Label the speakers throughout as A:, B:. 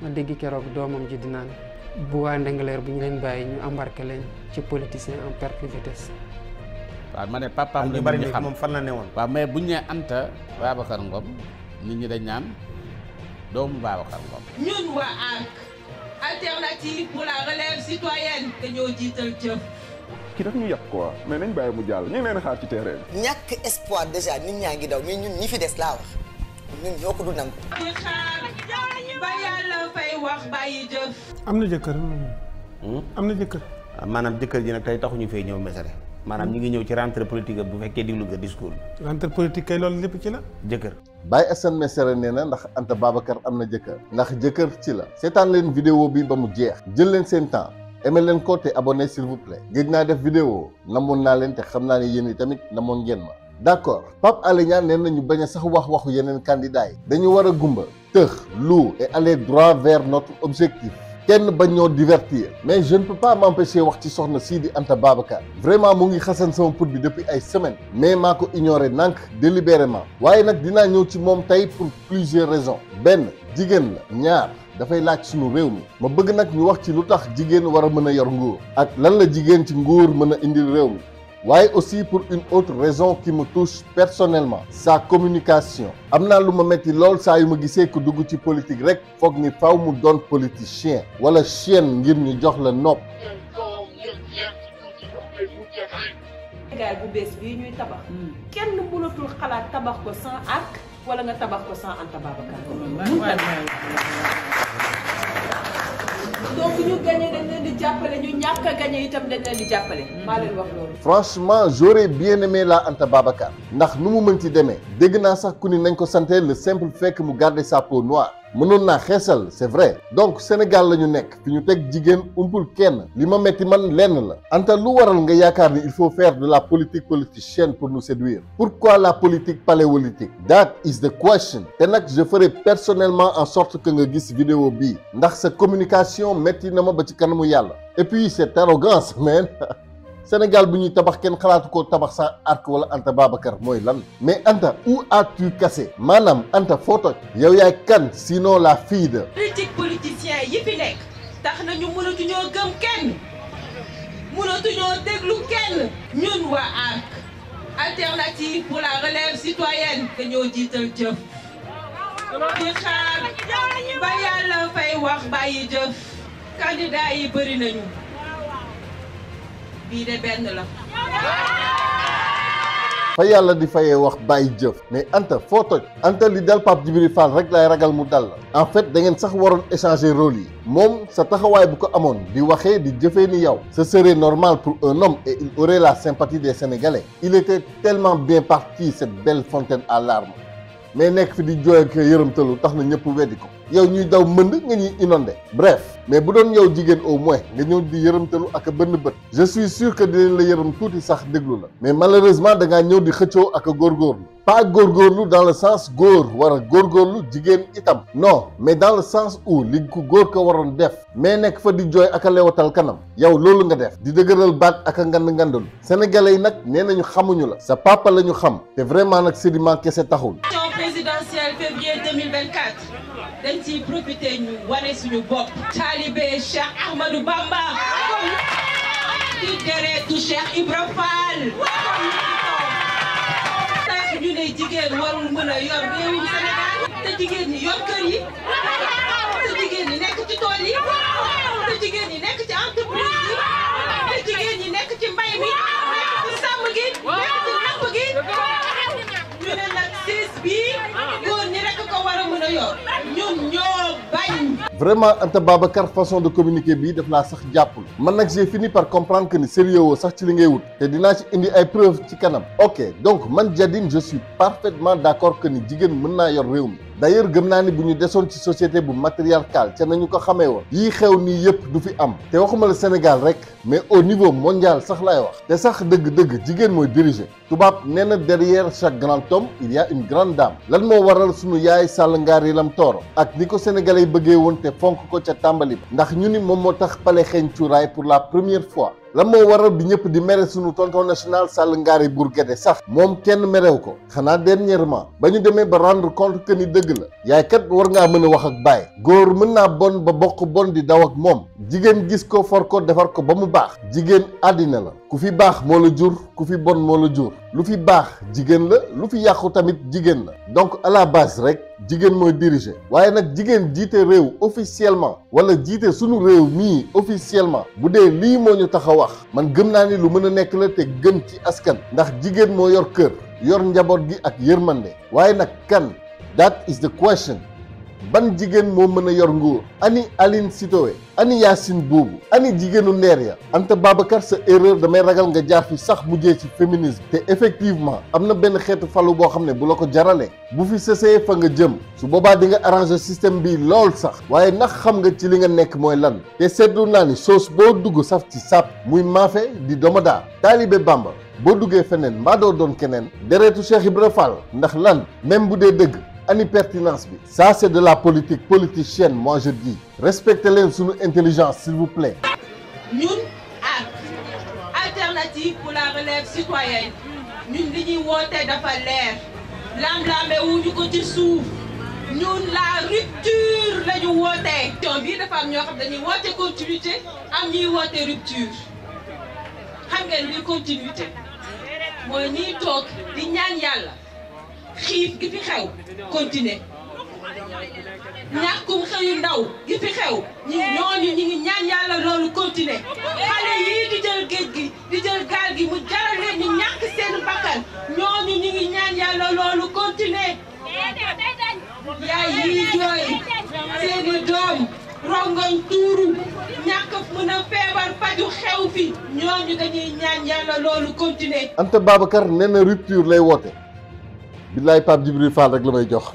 A: ma dégg keroog doomam ji di naan bu waa Ndingler bu ñu leen bàyyi ñu embarqué leen ci politicien en perte de vitesse.
B: waaw ma ne papaam
C: ñu bari ni moom fan la newoon.
B: waaw mais buñ ne Anta Babacar Ngom nit ñi dañ naan doomu Babacar Ngom.
D: ñun waa ANC alternative pour la relève citoyenne dañoo jiital jëf.
E: ki daf ñu yàq quoi mais nañ bàyyi mu jàll ñu ngi leen xaar ci terrain bi.
F: ñàkk espoir déjà nit ñaa ngi daw mais ñun ñi fi des laa wax ñun ñoo ko du nangu.
D: di xaar ba yàlla fay wax bàyyi jëf.
G: am na jëkkër. am na jëkkër.
C: maanaam jëkkër ji nag tey taxuñu fee ñëw Mesere. maanaam ñu ngi ñëw ci rentrée politique bu fekkee diglu nga discours bi.
G: rentrée politique kay loolu lépp ci la.
C: jëkkër.
H: Baye Assane Mesere nee na ndax Anta Babacar am na jëkkër. ndax jëkkër ci la. seetaan leen vidéo bi ba mu jeex. jël leen seen temps. aimé leen ko te abonné s'il vous plaît. gëj naa def vidéo namoon naa leen te xam naa ne yéen i tamit namoon ngeen ma. d'accord Pape Alé Niang nee na ñu bañ a sax wax waxu yeneen candidats yi. dañu war a gumba tëx lu et aller droit vers notre objectif. kenn bañ ñoo divertir mais je ne peux pas m'empêcher wax ci soxna sii di Anta Babacar vraiment mu ngi xasan sama put bi depuis ay semaines mais maa ko ignoré nank délibérément waaye nag dinaa ñëw ci moom tey pour plusieurs raisons benn jigéen la ñaar dafay laaj sunu réew mi ma bëgg nag ñu wax ci lu tax jigéen war a mën a yor nguur ak lan la jigéen ci nguur mën a indil réew mi waaye aussi pour une autre raison qui me touche personnellement sa communication am naa lu ma metti lool saa yu ma gisee ko dugg ci politique rek foog ni faw mu doon politicien wala chienne ngir ñu jox la nopp.
I: Sénégal bu bees bii ñuy tabax kenn mënatul xalaat tabax ko sans ARC wala nga tabax ko sans Anta Babacar. donc ñu gagné dañ leen di jàppale ñu ñàkk a gagné itam dañ leen di jàppale. maa leen wax loolu.
H: franchement j'aurais bien aimé la Anta Babacar ndax nu mu mën ci demee dégg naa sax ku ni nañ ko santé le simple fait que mu garder sa peau noire mënoon naa xeesal c'est vrai donc Sénégal la ñu nekk fi ñu teg jigéen umpul kenn li ma metti man lenn la Anta lu waral nga yaakaar ni il faut faire de la politique politicienne pour nous séduire pourquoi la politique paléolithique that is the question te nag je ferai personnellement en sorte que nga gis vidéo bii ndax sa communication metti na ma ba ci kanamu yàlla et puis cette arrogance man Sénégal bu ñuy tabax kenn xalaatu ko tabax sans ARC wala Anta Babacar mooy lan mais Anta où as-tu cassé maanaam Anta foo toj yow yaay kan sinon la fille de.
D: politique politicien yi fi nekk tax na ñu mënatuñoo gëm kenn mënatuñoo déglu kenn ñun waa ARC alternative pour la relève citoyenne dañoo jiital jëf di xaar ba yàlla fay wax bàyyi jëf candidat yi bëri nañu. bii de benn la.
H: fa yàlla di fayee wax bàyyi jëf mais Anta foo toj Anta li dal Pape Djibril Fall rek lay ragal mu dal la en fait da ngeen sax waroon échanger rôle yi moom sa taxawaay bu ko amoon di waxee di jëfee ni yow ce serait normal pour un homme et il aurait la sympathie des Sénégalais il était tellement bien parti cette belle fontaine à larmes mais nekk fi di jooy ak yërëmtalu tax na ñëpp weddi ko yow ñuy daw mënd nga ñuy inondé bref mais bu doon yow jigéen au moins nga ñëw di yërëmtalu ak a bënn bët je suis sûr que dinañ la yërëm tuuti sax déglu la mais malheureusement da ngaa ñëw di xëccoo ak a góorgóorlu pas góorgóorlu dans le sens góor war a góorgóorlu jigéen itam non mais dans le sens où li ku góor ko waroon def mais nekk fa di jooy ak a lewatal kanam yow loolu nga def di dëgëral baat ak a ngandalu sénégalais yi nag nee nañu xamuñu la sa papa la ñu xam te vraiment nag sédiment kese taxul.
D: présidentielle février 2024 dañ ciy profité ñu wane suñu bopp talibé Cheikh Ahmadou Bamba di deretu Cheikh Ibra Fall tax ñu ne jigéen warul mën a yor réewum Sénégal te jigéen ñi yor kër yi te jigéen ñi nekk ci tool yi te jigéen ñi nekk ci entreprise yi te jigéen ñi nekk ci mbay mi nekk ci sàmm gi nekk ci napp gi ñu ne nag siis bii góor ñi rek ko war a mën a yor ñun ñoo bañ.
H: vraiment Anta Babacar façon de communiquer bii daf laa sax jàppul man nag j'ai fini par comprendre que ni sérieux woo sax ci li ngay wut te dinaa ci indi ay preuves ci kanam ok donc man Jadine je suis parfaitement d'accord que ni jigéen mën naa yor réew mi d'ailleurs gëm naa ni bu ñu desoon ci société bu matriarcale ca nañu ko xamee woon yii xew nii yëpp du fi am te waxuma la Sénégal rek mais au niveau mondial sax laay wax te sax dëgg-dëgg jigéen mooy diriger tubaab nee na derrière chaque grand homme il y a une grande dame lan moo waral sunu yaay Sall Ngaari Lam Tooro ak ni ko sénégalais yi bëggee woon te fonk ko ca tàmbali ba ndax ñu ni moom moo tax pale xeeñ cuuraay pour la première fois lan moo waral bi ñëpp di mere sunu tonton national Sall Ngari Bourguédé sax moom kenn merew ko xanaa dernièrement ba ñu demee ba rendre compte que ni dëgg la yaay kat war ngaa mën a wax ak baay góor mën naa bon ba bokk bon di daw ak moom jigéen gis ko for ko defar ko ba mu baax jigéen àddina la ku fi baax moo la jur ku fi bon moo la jur lu fi baax jigéen la lu fi yàqu tamit jigéen la donc à la base rek jigéen mooy diriger waaye nag jigéen jiite réew officiellement wala jiite sunu réew mii officiellement bu dee lii moo ñu tax a wax man gëm naa ni lu mën a nekk la te gën ci askan ndax jigéen moo yor kër yor njaboot gi ak yërmande waaye nag kan that is the question ban jigéen moo mën a yor nguur ani Aline Sitoé ani Yacine Boubou ani jigéenu ndeer ya Anta Babacar sa erreur damay ragal nga jaar fi sax mujjee ci féminisme te effectivement am na benn xeetu falu boo xam ne bu la ko jaralee bu fi sësee fa nga jëm su boobaa di nga arranger système bi lool sax waaye ndax xam nga ci li nga nekk mooy lan te seetlu naa ni soos boo dugg saf ci sàpp muy maafe di domoda taalibe Bamba boo duggee feneen mbaa doo doon keneen deretu Cheikh Ibra Fall ndax lan même bu dee dëgg ani pertinence bi ça c'est de la politique politicienne moi je dis respectez leen sunu intelligence s'il vous plaît.
D: ñun alternative pour la relève citoyenne ñun li ñuy woote dafa leer lam-lame wuñu ko ci suuf ñun la rupture la ñu wootee. question bi dafa am ñoo xam dañuy woote continuité am ñuy woote rupture xam ngeen li continuité mooy ñiy toog di ñaan yàlla. xiif gi fi xew continuer ñàkkum xëyu ndaw gi fi xew ñooñu ñi ngi ñaan yàlla loolu continuer xale yii di jël géej gi di jël gaal gi mu jaral leen ñu ñàkk seen bakkan ñooñu ñi ngi ñaan yàlla loolu continuer yaay yii jooy seeni doom rongoñ tuuru ñàkk mën a feebar faju xew fi ñooñu dañuy ñaan yàlla loolu continuer.
H: Anta Babacar nee na rupture lay woote. Billaay Pape Djibril Fall rek la may jox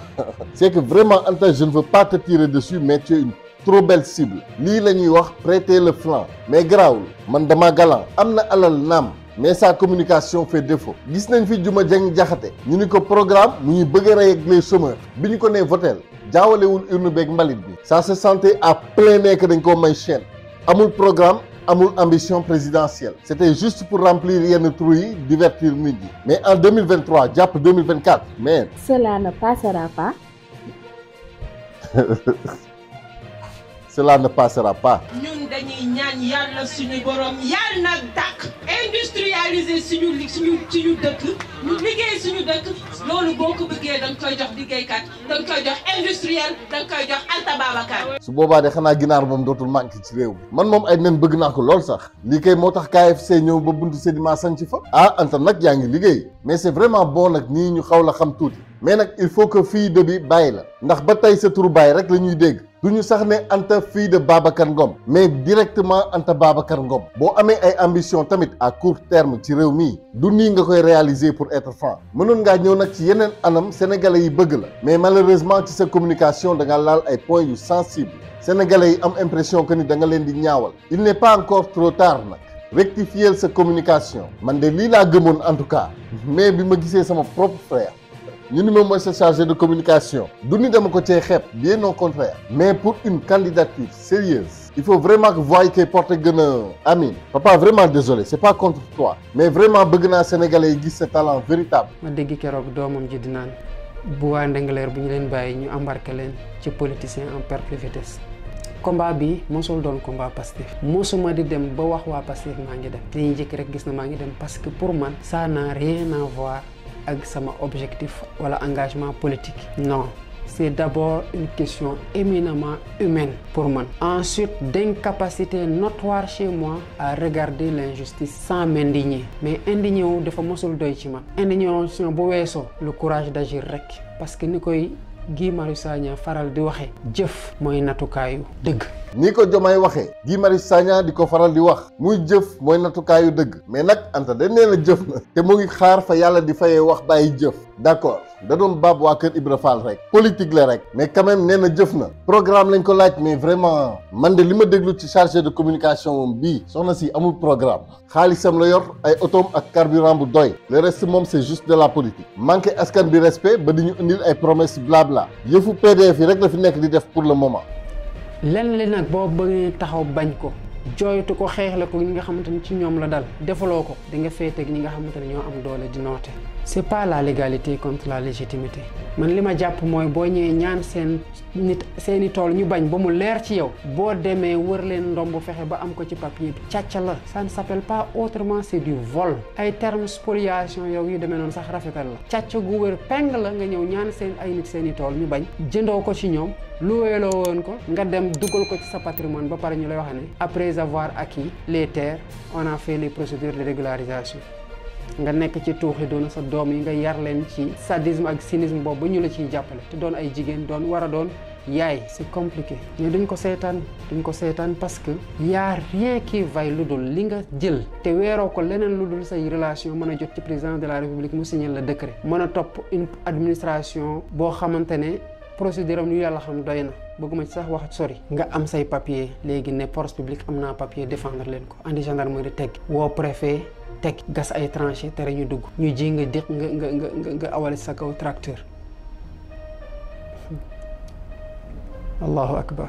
H: c'est que vraiment Anta je ne veux pas te tirer dessus mais tu es une trop belle cible lii la ñuy wax prêter le flanc mais garaawul man dama galant am na alal naam mais sa communication fait défaut gis nañ fi Juma Jeng Jaxate ñu ni ko programme mu ñuy bëgg a rey ak les chômeurs bi ñu ko nee votel jaawalewul urne beeg mbalit bi ça se sentait à plein nez que dañ koo may chaîne amul programme amul ambition présidentielle c'était juste pour remplir yenn trou yi divertir nit ñi mais en 2023 jàpp 2024 mais
J: cela ne passera pas.
H: cela ne passera pas.
D: ñun dañuy ñaan yàlla suñu borom yàlla na dàq industrialiser suñu dëkk ñu liggéey suñu dëkk loolu boo ko bëggee da nga koy jox liggéeykat da nga koy jox industriel da nga koy jox Anta Babacar.
H: su boobaa de xanaa ginaar moom dootul manqué ci réew mi man moom ay nen bëgg naa ko lool sax lii kay moo tax KFC ñëw ba buntu Sédima sañ ci fa ah Anta nag yaa ngi liggéey mais c'est vraiment bon nag nii ñu xaw la xam tuuti mais nag il faut que fille de bi bàyyi la ndax ba tey sa turu bàyyi rek la ñuy dégg duñu sax ne Anta fille de Babacar Ngom mais directement Anta Babacar Ngom boo amee ay ambition tamit à court terme ci réew mii du nii nga koy réaliser pour être franc mënoon ngaa ñëw nag ci yeneen anam sénégalais yi bëgg la mais malheureusement ci sa communication da nga laal ay points yu sensibles sénégalais yi am impression que ni da nga leen di ñaawal il n'est pas encore trop tard nag rectifier sa communication man de lii laa gëmoon en tout cas mais bi ma gisee sama propre frère ñu ni moom mooy sa chargé de communication du ni dama ko cee xeeb bien au contraire mais pour une candidature sérieuse il faut vraiment que voix yi koy porter gën a Amine papa vraiment désolé c'est pas contre toi mais vraiment bëgg naa sénégalais yi gis sa talent véritable.
A: ma dégg keroog doomam ji di naan bu waa Ndingler bu ñu leen bàyyi ñu embarqué leen ci politicien en perte de vitesse. combat bi mosul doon combat Pastef mosuma di dem ba wax waa Pastef maa ngi dem dañuy njëkk rek gis na maa ngi dem parce que pour man ça n'a rien à voir ak sama objectif wala engagement politique non c'est d'abord une question éminemment humaine pour moi. Ensuite, d'incapacité notoire chez moi à regarder l'injustice sans m'indigner. Mais indigné wu dafa mosul doy ci man. Indignation bu weesoo le courage d'agir rek parce que ni koy Guy Marius Sagna faral di waxe jëf mooy natukaayu dëgg.
H: ni ko Diomaye waxee Guy Marius Sagna di ko faral di wax muy jëf mooy natukaayu dëgg mais nag Anta dañ nee na jëf na te mu ngi xaar fa yàlla di fayee wax bàyyi jëf d'accord da doon baab waa kër Ibra Fall rek politique la rek mais quand même nee na jëf na programme lañ ko laaj mais vraiment man de li ma déglu ci chargé de communication moom bii soxna si amul programme xaalisam la yor ay otoom ak carburant bu doy le reste moom c'est juste de la politique manqué askan bi respect ba di ñu indil ay promesses blabla yëfu PDF yi rek la fi nekk di def pour le moment.
A: lenn li nag boo bëggee taxaw bañ ko jooytu ko xeexle ko ñi nga xamante ni ci ñoom la dal defaloo ko di nga féeteeg ñi nga xamante ne ñoo am doole di noote. c'est pas la légalité contre la légitimité man li ma jàpp mooy boo ñëwee ñaan seeni tool ñu bañ ba mu leer ci yow boo demee wër leen ndomb fexe ba am ko ci papier bi càcca la ça ne s'appelle pas autrement c'est du vol ay termes spoliation yow yu demee noonu sax rafetal la càcca gu wër peng la nga ñëw ñaan seeni tool ñu bañ jëndoo ko ci ñoom luweeloo woon ko nga dem dugal ko ci sa patrimoine ba pare ñu lay wax ne après avoir acquis les terres on a fait les procédures de régularisation nga nekk ci tuuxi doona sa doom yi nga yar leen ci sadisme ak cynisme boobu ba ñu la ciy jàppale te doon ay jigéen doon war a doon yaay c'est compliqué mais duñ ko seetaan parce que y a rien qui vaille lu dul li nga jël te weeroo ko leneen lu dul say relation mën a jot ci président de la république mu signé la décret mën a topp une administration boo xamante ne procédure am yu yàlla xam doy na bëgguma ci sax wax sori nga am say papier léegi ne force publique am naa papier défendre leen ko andi gendarmerie teg woo préfet teg gas ay tranché tere ñu dugg ñu ji nga diq nga awale sa kaw tracteur allahu akbar.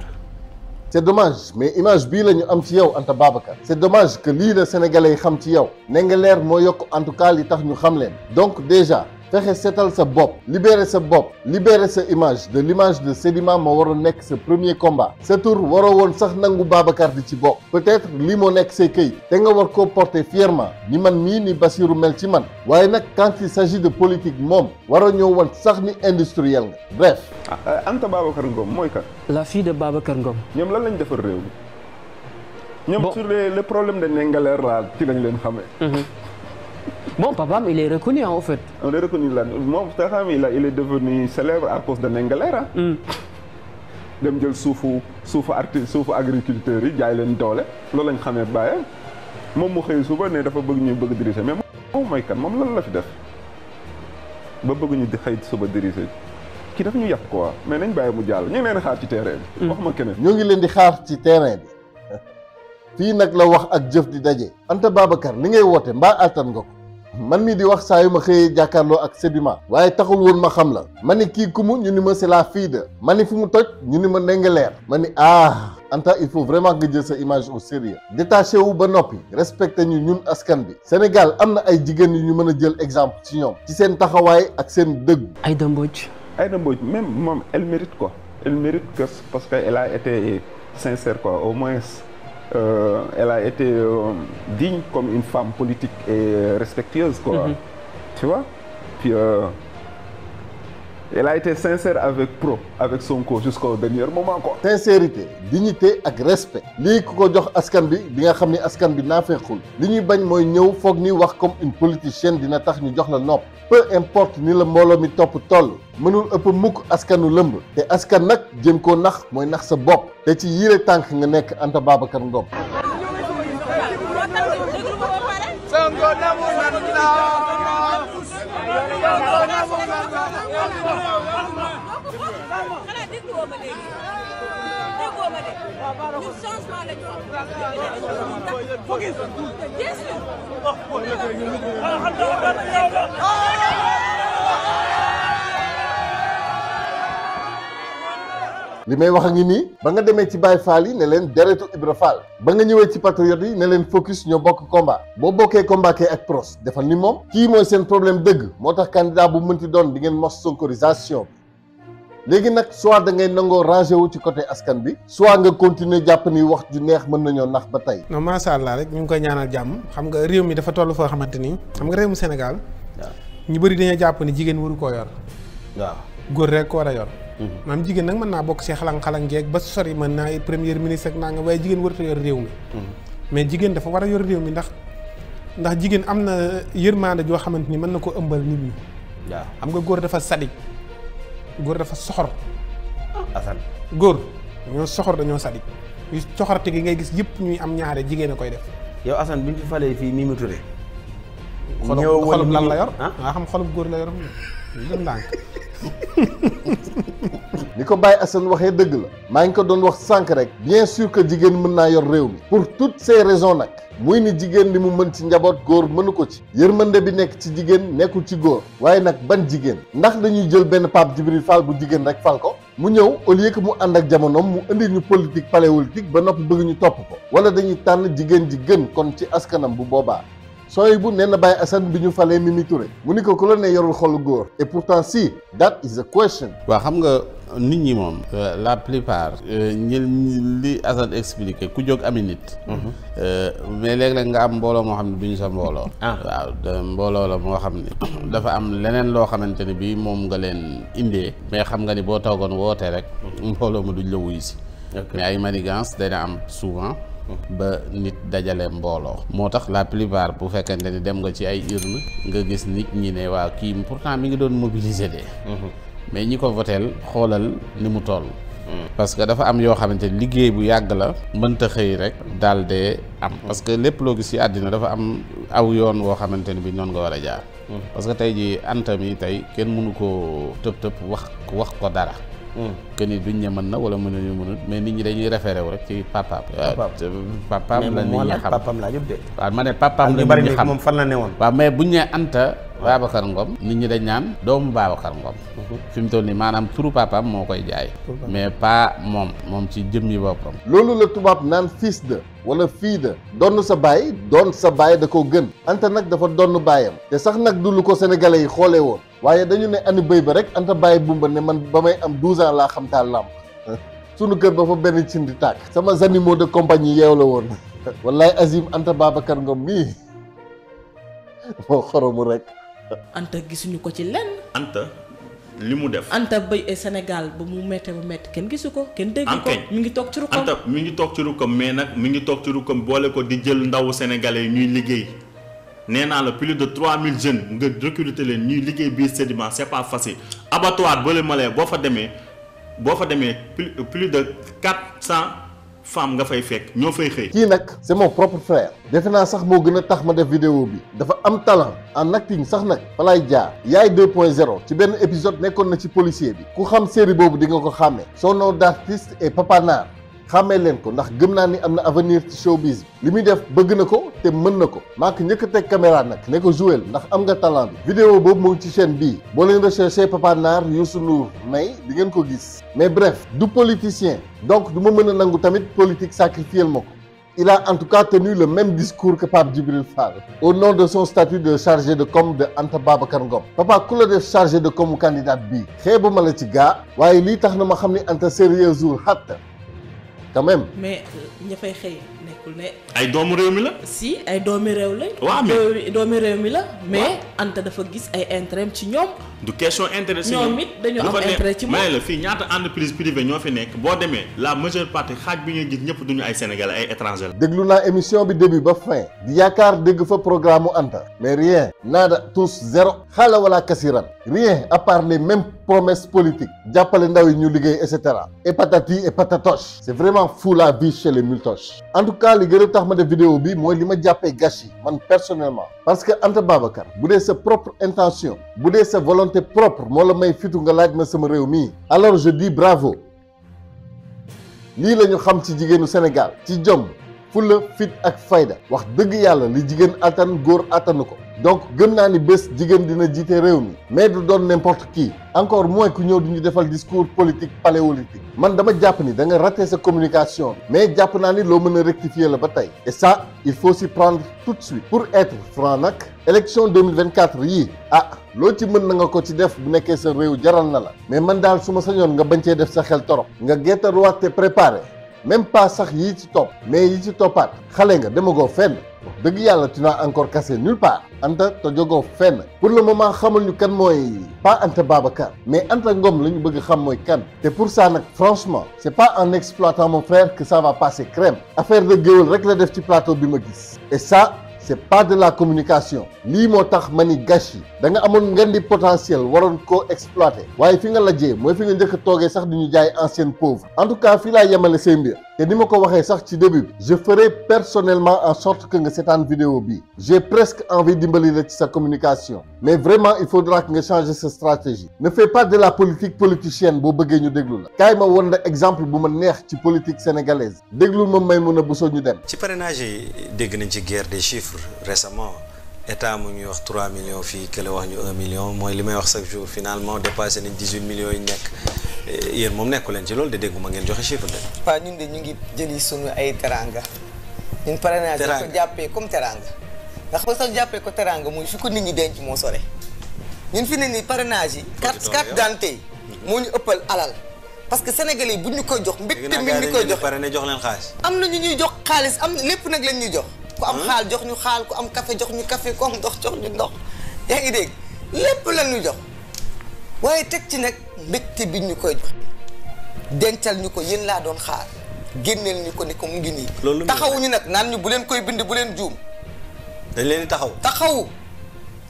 H: c'est dommage mais image bii la ñu am ci yow Anta Babacar c'est dommage que lii la sénégalais yi xam ci yow Ndingler moo yokk en tout cas li tax ñu xam leen donc déjà fexe seetal sa bopp libérer sa image de Sedima moo waroon nekk sa premier combat sa tour waroo woon sax nangu Babacar di ci bokk peut-être lii moo nekk say këyit te nga war koo porter fièrement ni man mii ni Bassirou mel ci man waaye nag quand il s'agit de politique moom waroo ñëw woon sax ni industriel nga bref.
E: Anta Babacar Ngom mooy kan.
J: la fille de Babacar Ngom.
E: ñoom lan lañ defar réew mi. ñoom sur le problème de Ndingler laa ci lañ leen xamee.
J: Bon, papa, il est reconnu en fait. On est reconnu
E: là. Mon père, il est devenu célèbre à cause de Ndingler. Dem jël suufu agriculteurs yi jaay leen doole loolu lañ xamee bàyyam moom mu xëy suba ne dafa bëgg ñu bëgg diriger mais moom mooy kan moom lan la fi def ba bëgg ñu di xëy suba diriger kii dafa ñu yàq quoi mais nañ bàyyi mu jàll ñu ngi leen di xaar ci terrain bi. wax ma keneen.
H: ñoo ngi leen di xaar ci terrain bi fii nag la wax ak jëf di daje. Anta Babacar li ngay woote mbaa attan nga ko. man mii di wax saa yu ma xëyee jàkkaarloo ak Sedima waaye taxul woon ma xam la ma ni kii kumu ñu ni ma c'est la fille de ma ni fu mu toj ñu ni ma Ndingler ma ni Anta il faut vraiment nga jël sa image au sérieux détaché wu ba noppi respecté ñu ñun askan bi Sénégal am na ay jigéen yu ñu mën a jël exemple ci ñoom ci seen taxawaay ak seen dëgg.
J: Aïda Mbodj
E: même moom elle mérite quoi elle mérite que parce que elle a été sincère quoi au moins. Elle a été digne comme une femme politique et respectueuse quoi. Tu vois puis elle a été sincère avec Sonko jusqu'au dernier moment quoi.
H: Sincérité dignité ak respect lii ku ko jox askan bi di nga xam ni askan bi naafeexul li ñuy bañ mooy ñëw foog ni wax comme une politicienne dina tax ñu jox la nopp peu importe ni la mbooloo mi topp toll mënul ëpp mukk askanu lëmb te askan nag jéem koo nax mooy nax sa bopp te ci yile tànk nga nekk Anta Babacar Ngom. li may wax a ngi nii ba nga demee ci Baye Fall yi ne leen deretu Ibra Fall ba nga ñëwee ci patriote yi ne leen focus ñoo bokk combat boo bokkee combat kee ak pros defal ni moom kii mooy seen problème dëgg moo tax candidat bu mënti doon di ngeen mos sonkorisation bi léegi nag soit da ngay nangoo rangé wu ci côté askan bi soit nga continuer jàpp ni wax ju neex mën nañoo nax ba tey.
G: non macha allah rek ñu ngi koy ñaanal jàmm xam nga réew mi dafa toll foo xamante ni xam nga réew mu Sénégal ñu bëri dañoo jàpp ni jigéen waru koo yor
C: waaw
G: góor rek ko war a yor maam jigéen nag mën naa bokk ci xalang-xalang jeeg ba sori mën naa premier ministre ak naa nga waaye jigéen warut a yor réew mi mais jigéen dafa war a yor réew mi ndax jigéen am na yërmande joo xamante ni mën na ko ëmbal nit ñi
C: waaw
G: xam nga góor dafa sadik góor dafa soxor
C: Assane
G: góor ñoo soxor dañoo sadik yu soxorte gi ngay gis yëpp ñuy am ñaare jigéen a koy def
C: yow Assane bi ñu fi falee fii Mimi Touré
G: xolub lan la yor nga xam xolub góor la yor gën ndànk
H: ni ko Baye Assane waxee dëgg la maa ngi ko doon wax sànq rek bien sûr que jigéen mën naa yor réew mi pour toutes ces raisons nag muy ni jigéen li mu mën ci njaboot góor mënu ko ci yërmande bi nekk ci jigéen nekkul ci góor waaye nag ban jigéen ndax dañuy jël benn Pape Djibril Fall bu jigéen rek fal ko mu ñëw au lieu que mu ànd ak jamonoom mu indi ñu politique paléolithique ba noppi bëgg ñu topp ko wala dañuy tànn jigéen ji gën kon ci askanam bu boobaa sooy bu nee na Baye Assane bi ñu falee Mimi Touré mu ni ko ku la ne yorul xolu góor et pourtant si that is a question.
B: waaw xam nga nit ñi moom la plupart ñi li Assane expliqué ku jóg ami nit mais léeg-léeg nga am mbooloo moo xam ne du ñu sa mbooloo waaw mbooloo la moo xam ne dafa am leneen loo xamante ne bii moom nga leen indee mais xam nga ni boo toogoon woote rek mbooloo ma duñ la wuyu si mais ay manigance dana am souvent ba nit dajale mbooloo moo tax la plupart bu fekkente ni dem nga ci ay urne nga gis nit ñi ne waa kii pourtant mi ngi doon mobiliser de mais ñi ko voteel xoolal ni mu toll parce que dafa am yoo xamante ni liggéey bu yàgg la mënta xëy rek daal de am parce que lépp loo gis ci àddina dafa am aw yoon woo xamante ni bi noonu nga war a jaar parce que tey ji Anta mi tey kenn mënu koo tëb wax ko dara que ni duñ ne mën na wala mën nañu mënut mais nit ñi dañuy référé wu rek ci papaam. papaam la nit ñi xam
C: papaam laa jub de.
B: waaw ma ne papaam la nit ñi xam
C: moom fan la ne woon.
B: waaw mais buñ ne Anta Babacar Ngom nit ñi dañ naan doomu Babacar Ngom. fi mu toll nii maanaam turu papaam moo koy jaay. mais pas moom ci jëmmi boppam.
H: loolu la tubaab naan fils de wala fille de donn sa baay doon sa baay da koo gën Anta nag dafa donn baayam te sax nag du lu ko sénégalais yi xoolee woon waaye dañu ne ani bëy ba rek Anta bàyyi bumba ne man ba may am 12 ans laa xam taal làmp sunu kër ba fa benn cin di tàkk sama animaux de compagnie yeew la woon wallaay Azim Anta Babacar Ngom mii moo xoromu rek.
K: Anta gisuñu ko ci lenn.
L: Anta li mu def.
K: Anta bëy Sénégal ba mu méttee ba métti kenn gisu ko. kenn dégg ko mi ngi toog ci rukkam.
L: Anta mi ngi toog ci rukkam mais nag mi ngi toog ci rukkam boole ko di jël ndawu sénégalais yi ñuy liggéey nee naa la plus de 3000 jeunes nga recruter leen ñuy liggéey biir Sedima c'est pas facile abattoir bële malee boo fa demee plus de 400 femmes nga fay fekk ñoo fay xëy.
H: kii nag c'est mon propre frère. defe naa sax moo gën a tax ma def vidéo bi. dafa am talent en acting sax nag fa laay jaar. Yaay 2.0 ci benn épisode nekkoon na ci policier bi. ku xam série boobu di nga ko xàmmee. son nom d'artiste est Papa Naar. xàmmee leen ko ndax gëm naa ni am na avenir ci showbiz bi li muy def bëgg na ko te mën na ko maa ko njëkk a teg caméra nag ne ko jouer ndax am nga talent bi vidéo boobu mu ngi ci chaîne bii boo leen recherché Papa Naar Youssou Ndour May di ngeen ko gis mais bref du politicien donc du ma mën a nangu tamit politique sacrifier ma ko il a en tout cas tenu le même discours que Pape Djibril Fall au nom de son statut de chargé de com de Anta Babacar Ngom papa ku la def chargé de com candidat bii xeebu ma la ci gaa waaye lii tax na ma xam ni Anta sérieusement xatta quand même.
K: mais ña fay xëy nekkul ne.
L: ay doomu réew mi la.
K: si ay doomi réew lañ.
L: waaw mais
K: doomi réew mi la. mais Anta dafa gis ay intérêt ci ñoom.
L: du question intérêt si
K: ñoom it dañoo am intérêt ci moom
L: la fii ñaata entreprise privée ñoo fi nekk boo demee la majeure partie xaaj bi ñuy gis ñëpp duñu ay sénégalais ay étrangers la.
H: déglu naa émission bi début ba fin di yaakaar dégg fa programme mu Anta mais rien nada tous zéro xaala wala kasiran rien à part les mêmes promesses politiques jàppale ndaw yi ñu liggéey et cetera et patati et patatoche c'est vraiment fou la vie chez les multoches en tout cas li gën a tax ma def vidéo bi mooy li ma jàppee gâchis man personnellement parce que Anta Babacar bu dee sa propre intention bu dee sa volonté propre moo la may fitu nga laaj ma sama réew mii alors je dis bravo lii la ñu xam ci jigéenu Sénégal ci jom fulla fit ak fayda wax dëgg yàlla li jigéen attan góor attanu ko donc gëm naa ni bés jigéen dina jiite réew mi mais du doon n'importe qui encore moins ku ñëw di ñu defal discours politique paléolithique man dama jàpp ni da nga raté sa communication mais jàpp naa ni loo mën a rectifier la ba tey et ça il faut s'y prendre tout de suite pour être franc nag élection 2024 yii loo ci mën na nga ko ci def bu nekkee sa réew jaral na la mais man daal su ma sañoon nga bañ cee def sa xel torop nga gettaruwaat te préparé même pas sax yii ci topp mais yi ci toppaat xale nga demagoo fenn wax dëgg yàlla tu n'as encore cassé nulle part Anta te jógoo fenn pour le moment xamal ñu kan mooy pas Anta Babacar mais Anta Ngom la ñu bëgg xam mooy kan te pour ça nag franchement c'est pas en exploitant mon frère que ça va passer crème affaire de géwél rek la def ci plateau bi ma gis et ça c'est pas de la communication lii moo tax ma ni gâchis da nga amoon ngeen di potentiel waroon koo exploiter waaye fi nga lajjee mooy fi nga njëkk a toogee sax di ñu jaay ancienne pauvre en tout cas fii laa yemale say mbir te ni ma ko waxee sax ci début bi je ferai personnellement en sorte que nga seetaan vidéo bi j'ai presque envie dimbali la ci sa communication mais vraiment il faudra que nga changer sa stratégie ne fais pas de la politique politicienne boo bëggee ñu déglu la kaay ma won la exemple bu ma neex ci politique sénégalaise déglu ma may mun a busoo ñu dem
M: ci parrainage yi dégg nañ ci guerre des chiffres récemment état mu ñuy wax 3 millions fii kële wax ñu 1 million mooy li may wax chaque jour finalement dépassé nañ 18 millions yi nekk yéen moom nekku leen ci loolu de dégguma ngeen joxe chiffre de.
F: waaw ñun de ñu ngi jëli sunu ay teranga ñun parrainage ko jàppee comme teranga ndax ko sax jàppee ko teranga muy fi ko nit ñi denc moo sore ñun fi ne nii parrainage yi carte d'identité yi moo ñu ëppal alal parce que sénégalais yi bu ñu koy jox mbégte mi ñu koy jox
M: parrainé jox leen xaalis
F: am na ñu ñuy jox xaalis am na lépp nag lañ ñuy jox ku am xaal jox ñu xaal ku am café jox ñu café ku am ndox jox ñu ndox yaa ngi dégg lépp lañ ñu jox waaye teg ci nag mbégte bi ñu koy jox dencal ñu ko yéen laa doon xaar génneel ñu ko ni ko mu ngi nii taxawuñu nag naan ñu bu leen koy bind bu leen juum
M: dañ leen di
F: taxawu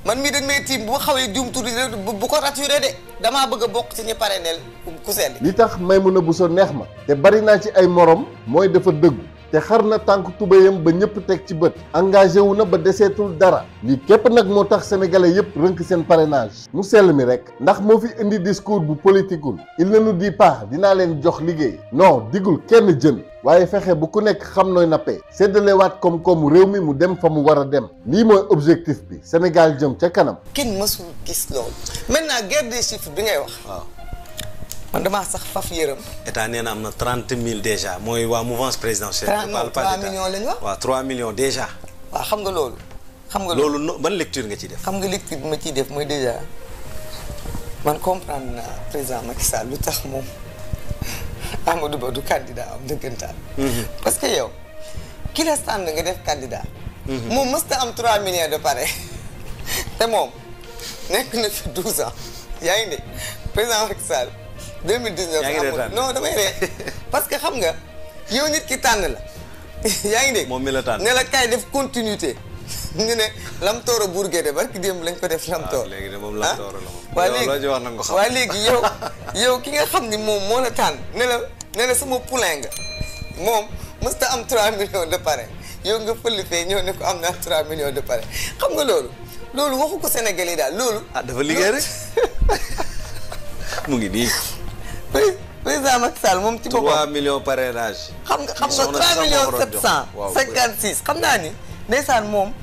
F: man mii dañ may tiim bu ma xawee juum tuuti bu ko raturé de damaa bëgg a bokk ci ñi parrainel ku sell
H: li tax Maimouna Bousso neex ma te bari naa ci ay morom mooy dafa dëggu te xar na tànk tubéyam ba ñëpp teg ci bët engagé wu na ba deseetul dara lii képp nag moo tax sénégalais yëpp rënk seen parrainage mu sell mi rek ndax moo fi indi discours bu politiqueul il ne nous dit pas dinaa leen jox liggéey non digul kenn jën waaye fexe bu ku nekk xam nooy nappee séddalewaat koom-koomu réew mi mu dem fa mu war a dem lii mooy objectif bi Sénégal jëm ca kanam.
F: kenn mësul gis loolu maintenant guerre des chiffres bi ngay wax.
M: waaw
F: man damaa sax faf yërëm.
M: état nee na am na 30 000 déjà mooy waa mouvance présidentielle.
F: 3 millions lañ wax.
M: waaw 3 millions déjà.
F: waaw xam nga loolu.
M: loolu ban lecture nga ciy def.
F: xam nga lecture bi ma ciy def mooy déjà man comprendre naa président Macky Sall lu tax moom. Amadou Ba du candidat am dëggantaan. parce que yow ki la tànn nga def candidat. moom mësta am 3 millions de pare te moom nekk na fi 12 ans yaa ngi ne président Macky Sall 2019.
M: yaa ngi reetaan
F: non damay ree parce que xam nga yow nit ki tànn la yaa ngi dégg.
M: moom mi la tànn
F: ne la kay def continuité ñu ne Lam Tooro Bourgué de barki démb lañ ko def Lam Tooro.
M: léegi de moom Lam Tooro la moom.
F: waa léegi yow ki nga xam ni moom moo la tànn ne la sama poulain nga moom mësta am 3 millions de pare yow nga fël fee ñëw ne ko am naa 3 millions de pare xam nga loolu waxu ko Sénégal yi daal loolu.
M: dafa liggéey rek mu ngi nii.
F: président Macky Sall moom ci boppam
M: 3 millions parrainage.
F: xam nga 3 millions 756 xam naa ni ndeysaan moom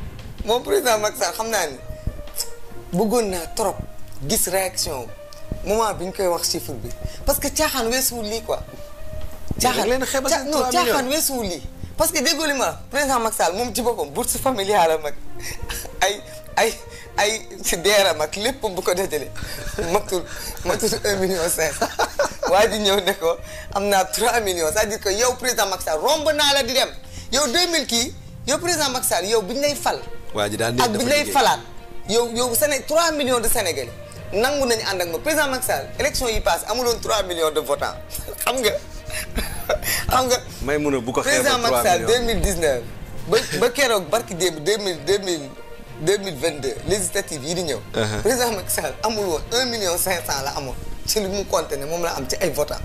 F: président Macky Sall xam naa ni bëggoon naa trop gis réaction moment bi ñu koy wax chiffre bi parce que caaxaan weesuwul lii quoi. caaxaan weesuwul lii parce que déggoo li ma président Macky Sall moom ci boppam bourse familiale am ak ay deeram ak lépp bu ko dajale matul 1 million 500 waa ji ñëw ne ko am naa 3 millions c'est-à-dire que yow président Macky Sall romb naa la di dem yow 2000 kii yow président Macky Sall yow bi ñu lay fal.
M: waa ji daal
F: ak bi ñu lay falaat yow 3 millions de Sénégalais nangu nañu ànd ak ma président Macky Sall élection yi passe amuloon 3 millions de votants xam nga.
M: Maimouna bu ko xeebal 3 millions
F: président Macky Sall 2019 ba keroog barki démb 2022 législative yi di ñëw. président Macky Sall amul woon 1 million 500 la amoon ci li mu compté ne moom la am ci ay votants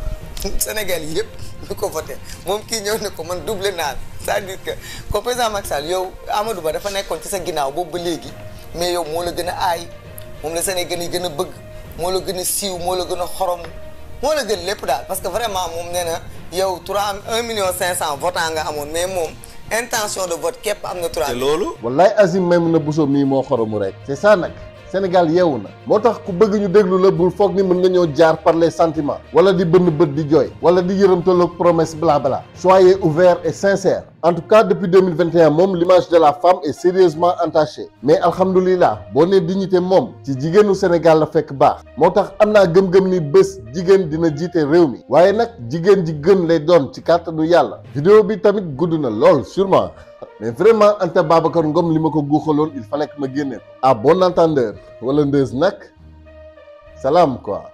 F: Sénégal yi yëpp ñu ko voté moom kii ñëw ne ko man doublé naa c'est-à-dire que ko président Macky Sall yow Amadou Ba dafa nekkoon ci sa ginnaaw boobu ba léegi mais yow moo la gën a aay moom la Sénégal yi gën a bëgg moo la gën a siiw moo la gën a xorom moo la gën lépp daal parce que vraiment moom nee na yow 1 million 500 votants nga amoon mais moom intention de vote képp am na 3
M: te loolu.
H: wallaay Azim Maimouna Bousso mii moo xoromu rek. c'est ça nag Sénégal yeewu na moo tax ku bëgg ñu déglu la bul foog ni mën nga ñoo jaar par les sentiments wala di bënn bët di jooy wala di yërëmtaloog promesse blabla. soyez ouverts et sincères. en tout cas depuis 2021 moom l'image de la femme est sérieusement entachée mais alhamdulilah boo nee dignité moom ci jigéenu Sénégal la fekk baax moo tax am naa gëm-gëm ni bés jigéen dina jiite réew mi waaye nag jigéen ji gën lay doon ci kàttanu yàlla. vidéo bi tamit gudd na lool sûrement mais vraiment Anta Babacar Ngom li ma ko guuxaloon il fallait que ma génne à bon entendeur wala ndëës nag salaam quoi.